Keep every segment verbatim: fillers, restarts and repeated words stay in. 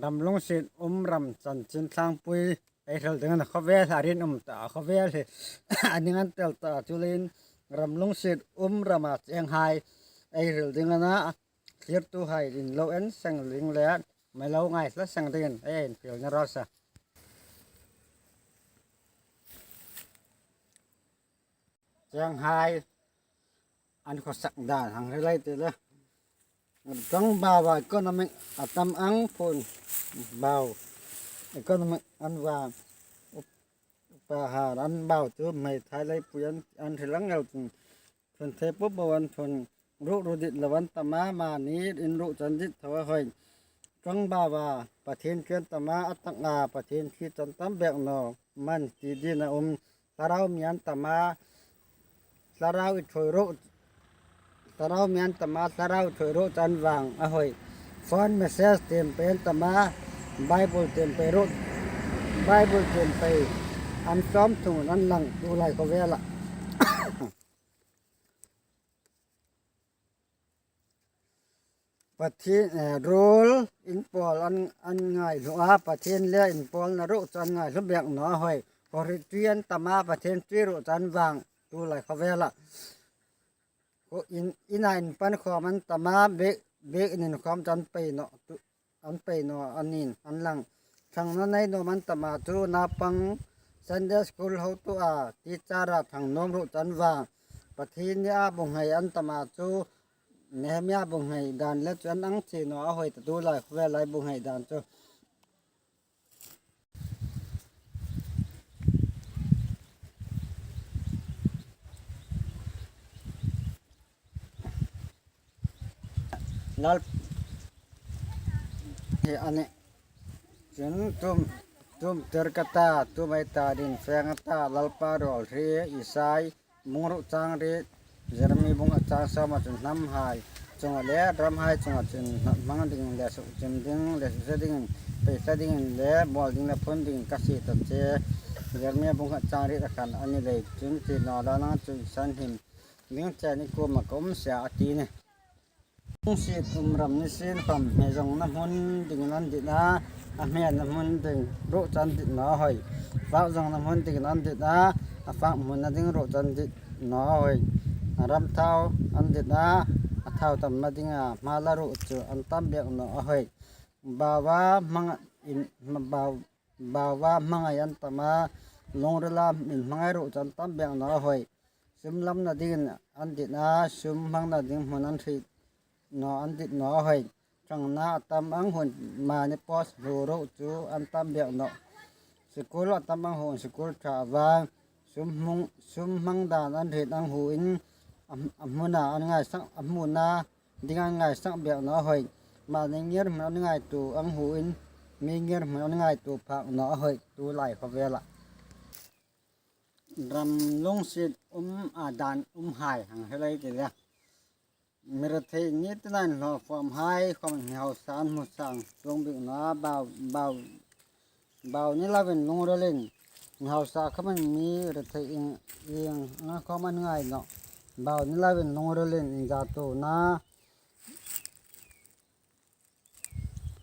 ram lungsiet um ram chanchin tlangpui ei hril ding a na, khawvel a rin um ta, khawvel hi a ning an tel ta, chuleiin ram lungsiet um rama chenghai ei hril ding a na, thlirtuhai in lo en seng ding le, mi lo ngaithla seng dingin ei infiel ni raw se. Chenghai an khawsak dan hang hril ei ti le. Ṭawngbau a economic a tam ang phun bau economic an vang, upa har an bau chu hmeithai leipui an, an hril ang el chun, thun thei po po an thun, ruh ru dit lo an tam a, mani in ruh chan dit tho a hoi. Ṭawngbau a Pathien ṭi an tam a, a tak a Pathien ṭi chan tam bek naw man ti ding a um. Thlarau mi an tam a, thlarau i ṭhuoi ruh, thlarau mi an tam a, thlarau i ṭhuoi ruh chan vang a hoi. Phone message tiem pei an tam a, Bible tiem pei ruh, Bible tiem pei an sawm thung an lang tulai khawvela. Pathien, eh, ruol inpawl an, an ngai hlu a, Pathien le inpawlna ruh chu an ngai hlu bek naw a hoi. Khawhri tui an tam a, Pathien tui ruh chu an vang tulai khawvela. Ko in, ina inpan khawm an tam a, bek, bek in inkhawm chu an pei naw, tu, an pei naw a nin an lang. Ṭhangna nei nuom an tam a chu naupang Sunday school hotu a, teacher a ṭhang nuom ruh chu an vang. Pathien ni a bu nghei an tam a chu Nehemia bu nghei dan le chu an ang chi naw a hoi ta tulai khawvela bu nghei dan chu. Lal hi a nih. Chun tum, tum tir ka ta, tum ei ta ding feng a ta, Lalpa ruol hri, Isai, bung ruk chang riet, Jeremi bung a chang sawm a chun hnamhai chunga le ramhai chunga chun hnawt hmang ding le suk chim ding le suk se ding, pei se ding le bawl ding le phun ding ka sie ta che. Jeremi bung a chang riet a khan a ni lei chun ti naw la nang chu i sanhim ding che ni kuoma ka um sia a ti ni. Lungsiet um ram ni sien khawm hme zawngna hmun dingin an dit a, a hmena hmun ding ruh chu an dit naw a hoi. Fak zawngna hmun dingin an dit a, a fak hmuna ding ruh chu an dit naw a hoi. A ram thau an dit a, a thau tamna dinga hmala ruh chu an tam bek naw a hoi. Baua hmang in, bau, baua hmangai an tam a, lungrila inhmangai ruh chu an tam bek naw a hoi. Sum lamna dingin an dit a, sum hmangna ding hmun an hriet naw, an dit naw a hoi. Ṭhangna a tam ang hun mani post hlu ruh chu an tam bek naw. Sikul a tam ang hun sikul ṭha vang. Sum hmung, sum hmang dan an hriet ang huin a, a hmuna an ngaisak, a hmuna ding an ngaisak bek naw a hoi. Mani ngirhmun an ngaituo ang huin mi ngirhmun an ngaituo phak naw a hoi. Tulai khawvela ram lungsiet um a dan umhai hang hre lei ti le. Mi rethei ni tina inhlawfawmhai khawm mi hausa an hmu sang chuong bik naw a, bau, bau, bau ni lovin lungrilin mi hausa khawmin mi rethei ieng, ieng ang khawm an ngai nawh. Bau ni lovin lungrilin inzatuona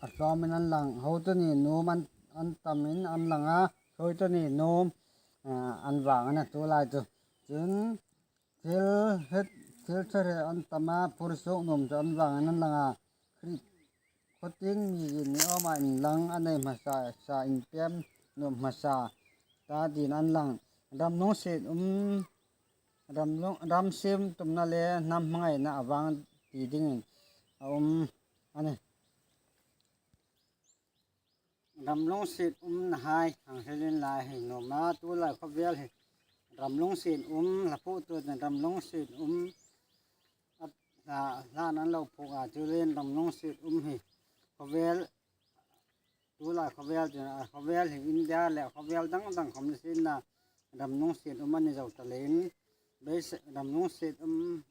a tlawmin an lang, hotu ni nuom an, an tamin an lang a, hotu ni nuom, a, an vang a na tulai chu. Chun thil het, thil ṭha hre an tam a, phur suok nuom chu an vangin an lang a. Khawtieng mi zin ni awma inlang a nei hmasa sa, inpem nuom hmasa ta dingin an lang. Ram lungsiet um, ram lung, ram siem tumna le hnam hmangaina a vang ti dingin a um a nih. Ram lungsiet umnahai hang hrilin lai hei nuom a, tulai khawvel hi ram lungsiet um, hla phuoktu ram lungsiet um, a, hla, hla an lo phuok a, chuleiin ram lungsiet um hi khawvel, tulai khawvel chu, a, khawvel hi India le khawvel dang dang khawm ni sien a, ram lungsiet um a ni zo ta leiin, beise, ram lungsiet um,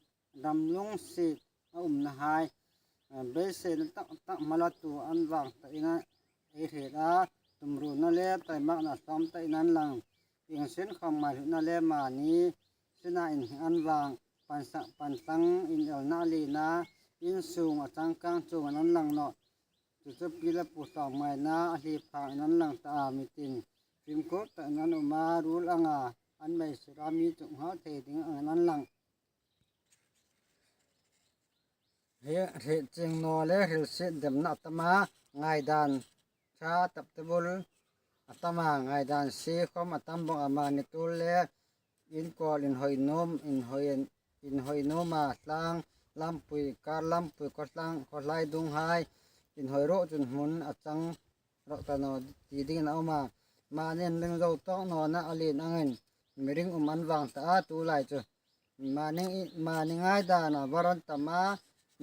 ram lungsiet a umnahai, a, beiseina tak tak hmalatu an vang ta ina ei hriet a, tumruna le taimakna tlawm ta ina an lang. Ieng sien khawm ngaithlutna le mani sina in an vang, pansa, pantlang inelna a lien a, insung a changkang chungin an lang nawh. Chu chu pi le pu hlawm ngaina a hliphang in an lang ta a, mi tin fimkhur takin an um a, ruol anga an mei sira mi chu nghal thei ding angin an lang. Hi hriet chieng naw le hrilsiet demna a tam a, ngaidan ṭha tapte bul a tam a, ngaidan sie khawm a tam bawk a, mani tul le inkawl inhawi nuom, inhawi, inhawi nuom a, tlang lampui, kar lampui, khawtlang, khawhlai dunghai inhawi ruok chun hmun a chang rawh ta naw ti dingin a um a. Mani an ring zo tawk nawna a lien angin mi ring um an vang ta a, tulai chu mani, mani ngaidana var an tam a,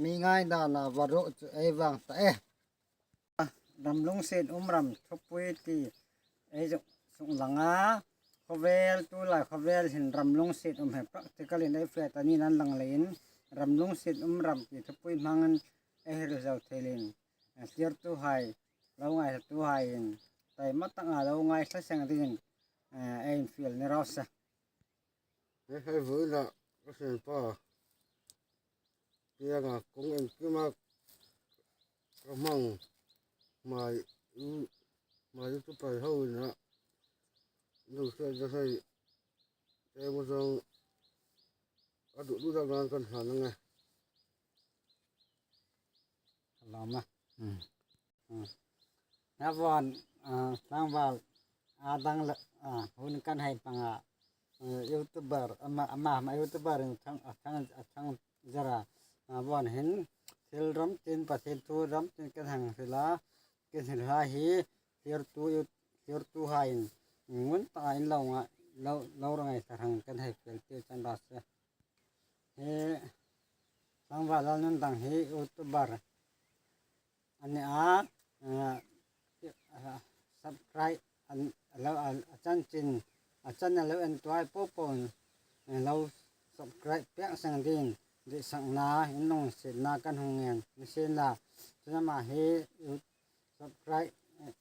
mi ngaidana var ruok chu ei vang ta e. Ram lungsiet um ram thupui ti ei zuk, zuk lang a. Khawvel, tulai khawvel hin ram lungsiet um hi practical in ei fe ta niin an lang leiin ram lungsiet um ram ti thupui hmangin ei hril zo thei leiin, eh, thlirtuhai, lo ngaithlatuhaiin taima taka lo ngaithla seng dingin, eh, ei infiel ni raw se. Hei, hei vawiina ka hrietpa tianga kawng engkima ka hmang hmai u, hmai u tupai ho ina lo hriet da hei, te mo zong a duh duh dang kan hlan ang e. Lawm a. Hmm. Hmm. Navon, ah, tlangval a dang le, ah, hun kan hei panga, eh, YouTuber, ama, ama, ama YouTuber in thang, a thang, a thang zera. Navon hin, thil ram tin, Pathien thu ram tin kan hang hrila, kan hrila hi, thlirtu, thlirtuhaiin ngun taka in lo nga, lo, lo rangai sa rang kan hei fel tiu chan ba se. Hi tlangval Lalnundang hi YouTuber a ni a, eh, subscribe an, lo, a, a chanchin, a channel lo en tuai popoin, eh, lo subscribe pek seng dingin, ditsakna, in lungsietna kan hung ngen ni sien la. Chun ama hi subscribe, eh,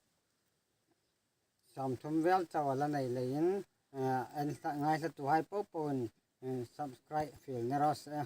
sawmthum vel chau a la nei leiin, eh, en hla, ngaithlatuhai popoin, eh, subscribe fiel ni raw se.